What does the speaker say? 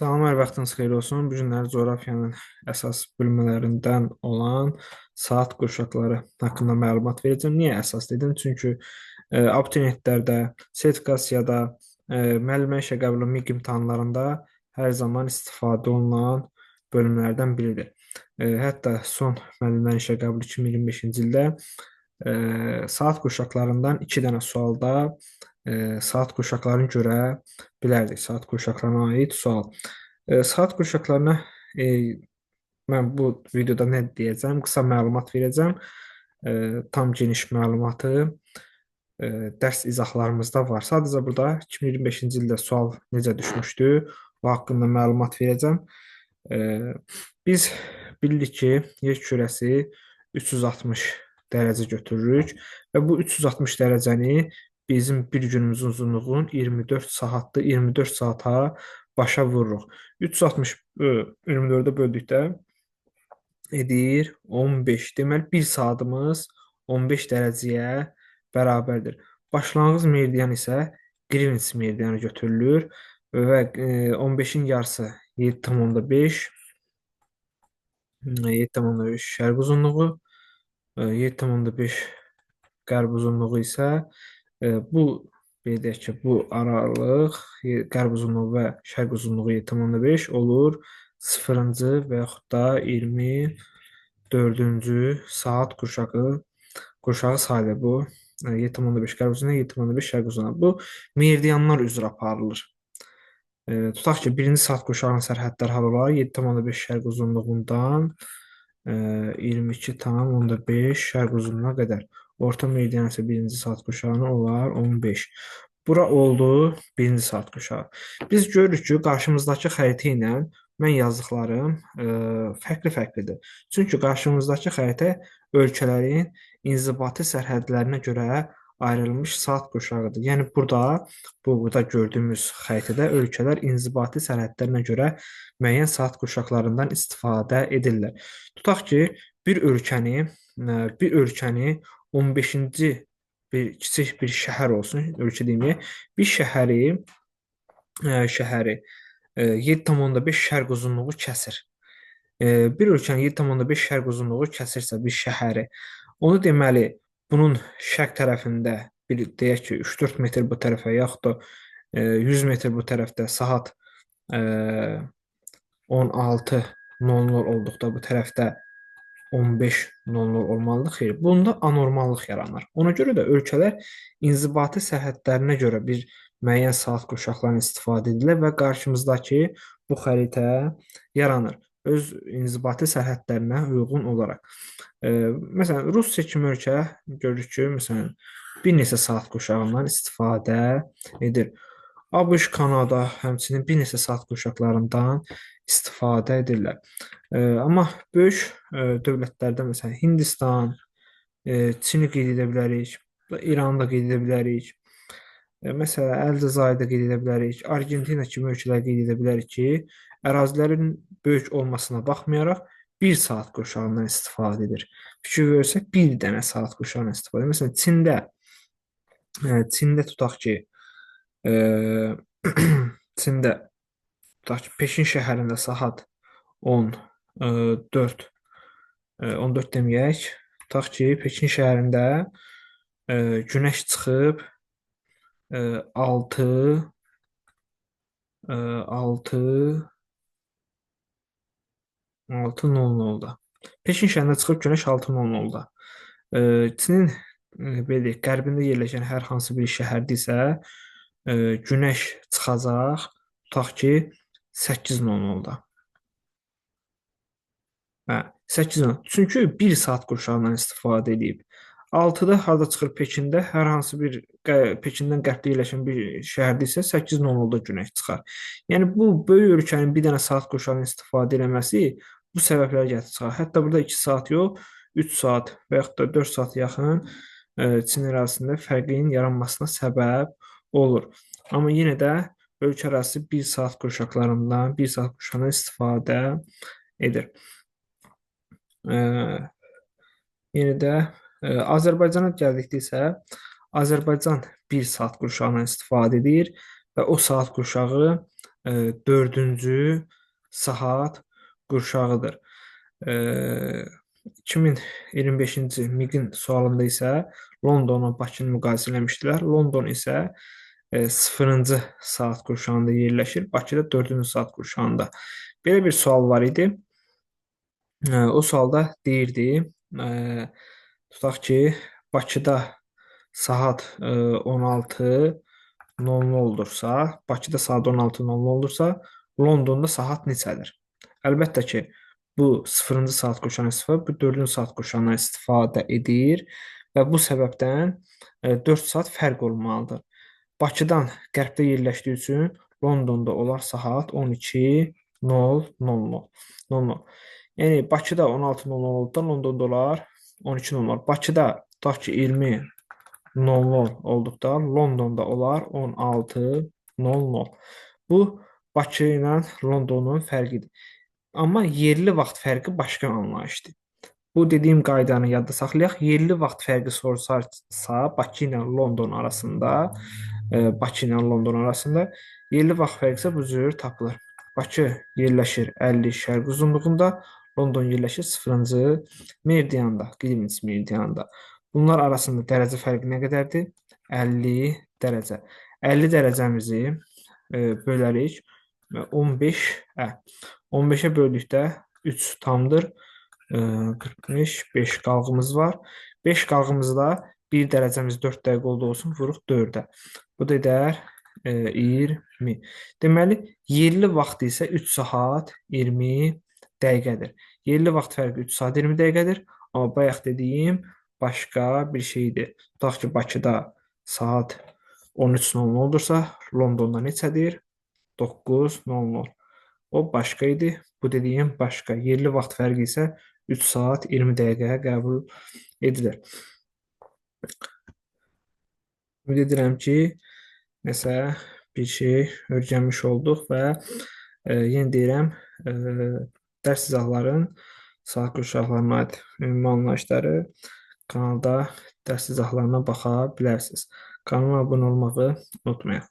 Salam, hər vaxtınız xeyir olsun. Bu günlər coğrafiyanın əsas bölmələrindən olan saat qurşaqları haqqında məlumat verəcəm. Niyə əsas dedim? Çünki abituriyentlərdə, sertifikasiyada, müəllimə işə qəbul MİQ imtahanlarında hər zaman istifadə olunan bölümlərdən biridir. Hətta son müəllimlərin işə qəbul 2025-ci ildə saat qurşaqlarından 2 dənə sualda saat qurşaqlarını görə bilərdik. Saat qurşaqlarına aid sual. Saat qurşaqlarına mən bu videoda nə deyəcəm? Qısa məlumat verəcəm. Tam geniş məlumatı dərs izahlarımızda var. Sadəcə burada 2025-ci ildə sual necə düşmüşdü? O haqqında məlumat verəcəm. Biz bilirik ki, yer kürəsi 360 dərəcə götürürük və bu 360 dərəcəni bizim bir günümüzün uzunluğunun 24 saatdır. 24 saata başa vururuq. 360 24-ə böldükdə edir 15. Deməli, bir saatımız 15 dərəcəyə bərabərdir. Başlanğıc meridian isə Greenwich meridianı götürülür və 15-in yarısı 7,5 7,5 şərq uzunluğu, 7,5 qərb uzunluğu isə bu belə deyək ki, bu aralıq qərb uzunluğu və şərq uzunluğu 7,5 olur 0-cı və yaxud da 24-cü saat qurşağı sayılır bu. 7,5 qərb uzunluğu, 7,5 şərq uzunluğu. Bu meridianlar üzrə aparılır. Tutaq ki, birinci saat qurşağının sərhədləri hara olar? 7,5 şərq uzunluğundan 22,5 şərq uzunluğuna qədər. Orta meridian isə birinci saat qurşağına olar 15. Bura oldu birinci saat qurşağı. Biz görürük ki, qarşımızdakı xəritə ilə mən yazdıqlarım fərqli-fərqlidir. Çünki qarşımızdakı xəritə ölkələrin inzibati sərhədlərinə görə ayrılmış saat qurşağıdır. Yəni burada, burada gördüyümüz xəritədə ölkələr inzibati sərhədlərinə görə müəyyən saat qurşaqlarından istifadə edirlər. Tutaq ki, bir ölkəni 15-ci bir kiçik bir şəhər olsun, ölkə deməyək, bir şəhəri 7,5 şərq uzunluğu kəsir. Bir ölkənin 7,5 şərq uzunluğu kəsirsə bir şəhəri, onu deməli, bunun şərq tərəfində bir deyək ki, 3-4 metr bu tərəfə, yaxud da 100 metr bu tərəfdə saat 16:00 olduqda bu tərəfdə 15:00 olmalıdır. Xeyr, bunda anormallıq yaranır. Ona görə də ölkələr inzibati sərhədlərinə görə bir müəyyən saat qurşaqlarını istifadə edirlər və qarşımızdakı bu xəritə yaranır. Öz inzibati sərhədlərinə uyğun olaraq. Məsələn, Rusiya kimi ölkə görürük ki, məsələn, bir neçə saat qurşağından istifadə edir. ABŞ, Kanada həmçinin bir neçə saat qurşaqlarından istifadə edirlər. Amma böyük dövlətlərdə, məsələn, Hindistan, Çini qeyd edə bilərik, İranı da qeyd edə bilərik. Məsələn, Əlcəzairə də qeyd edə bilərik, Argentina kimi ölkələr qeyd edə bilərik ki, ərazilərin böyük olmasına baxmayaraq bir saat qurşağından istifadə edir. Fikir versək, bir dənə saat qurşağından istifadə edir. Məsələn, Çində tutaq ki, Çində tutaq ki, Pekin şəhərində saat 14, 14 deməyək, tutaq ki, Pekin şəhərində günəş çıxıb 6 6 6:00-da. Pekin şəhərində çıxıb günəş 6:00-da. Çinin belə deyək, qərbində yerləşən hər hansı bir şəhərdə isə günəş çıxacaq, tutaq ki, 8:00-da. Hə, 8:00. Çünki 1 saat qurşağından istifadə edib. 6-da harda çıxır Pekində, hər hansı bir Pekindən qərbdə yerləşən bir şəhərdə isə 8:00-da günəş çıxar. Yəni bu böyük ölkənin bir dənə saat qurşağından istifadə eləməsi bu səbəblərə gətirib çıxar. Hətta burada 2 saat yox, 3 saat və yaxud da 4 saat yaxın Çin ərazisində fərqin yaranmasına səbəb olur. Amma yenə də ölkə ərazisi 1 saat qurşaqlarından, 1 saat qurşağından istifadə edir. Yenə də Azərbaycana gəldikdə isə Azərbaycan 1 saat qurşağından istifadə edir və o saat qurşağı Dördüncü saat qurşağıdır. 2025-ci MİQ-in sualında isə Londonla Bakını müqayisə eləmişdilər. London isə 0-cı saat qurşağında yerləşir. Bakıda 4-cü saat qurşağında. Belə bir sual var idi. O sualda deyirdi, tutaq ki, Bakıda saat 16:00 oldursa, Bakıda saat 16:00 oldursa, Londonda saat neçədir? Əlbəttə ki, bu 0-cı saat qurşağından istifadə, bu 4-cü saat qurşağından istifadə edir və bu səbəbdən 4 saat fərq olmalıdır. Bakıdan qərbdə yerləşdiyi üçün Londonda olar saat 12:00. Yəni Bakıda 16:00 olduqda Londonda olar 12:00. Bakıda tutaq ki 20:00 olduqda Londonda olar 16:00. Bu Bakı ilə Londonun fərqidir. Amma yerli vaxt fərqi başqa anlayışdır. Bu dediyim qaydanı yadda saxlayaq. Yerli vaxt fərqi soruşarsa Bakı ilə London arasında, Bakı ilə London arasında yerli vaxt fərqi isə bu cür tapılır. Bakı yerləşir 50 şərq uzunluğunda, London yerləşir 0-cı meridianda, Greenwich meridianında. Bunlar arasında dərəcə fərqi nə qədərdir? 50 dərəcə. 50 dərəcəmizi bölərik 15-ə. 15-ə böldükdə 3 tamdır. 45, 5 qalğımız var. 5 qalğımızda 1 dərəcəmiz 4 dəqiqə olduğu üçün vuruq 4-ə. Bu da edər 20. Deməli, yerli vaxt isə 3 saat 20 dəqiqədir. Yerli vaxt fərqi 3 saat 20 dəqiqədir. Amma bayaq dediyim başqa bir şeydir. Tutaq ki, Bakıda saat 13:00 oldursa, Londonda neçədir? 9:00. O başqa idi. Bu dediyim başqa. Yerli vaxt fərqi isə 3 saat 20 dəqiqəyə qəbul edilir. Ümid edirəm ki, nəsə bir şey öyrənmiş olduq və yenə deyirəm, dərs izahların saat qurşaqlarına aid ümumi anlayışları kanalda dərs izahlarına baxa bilərsiniz. Kanala abunə olmağı unutmayın.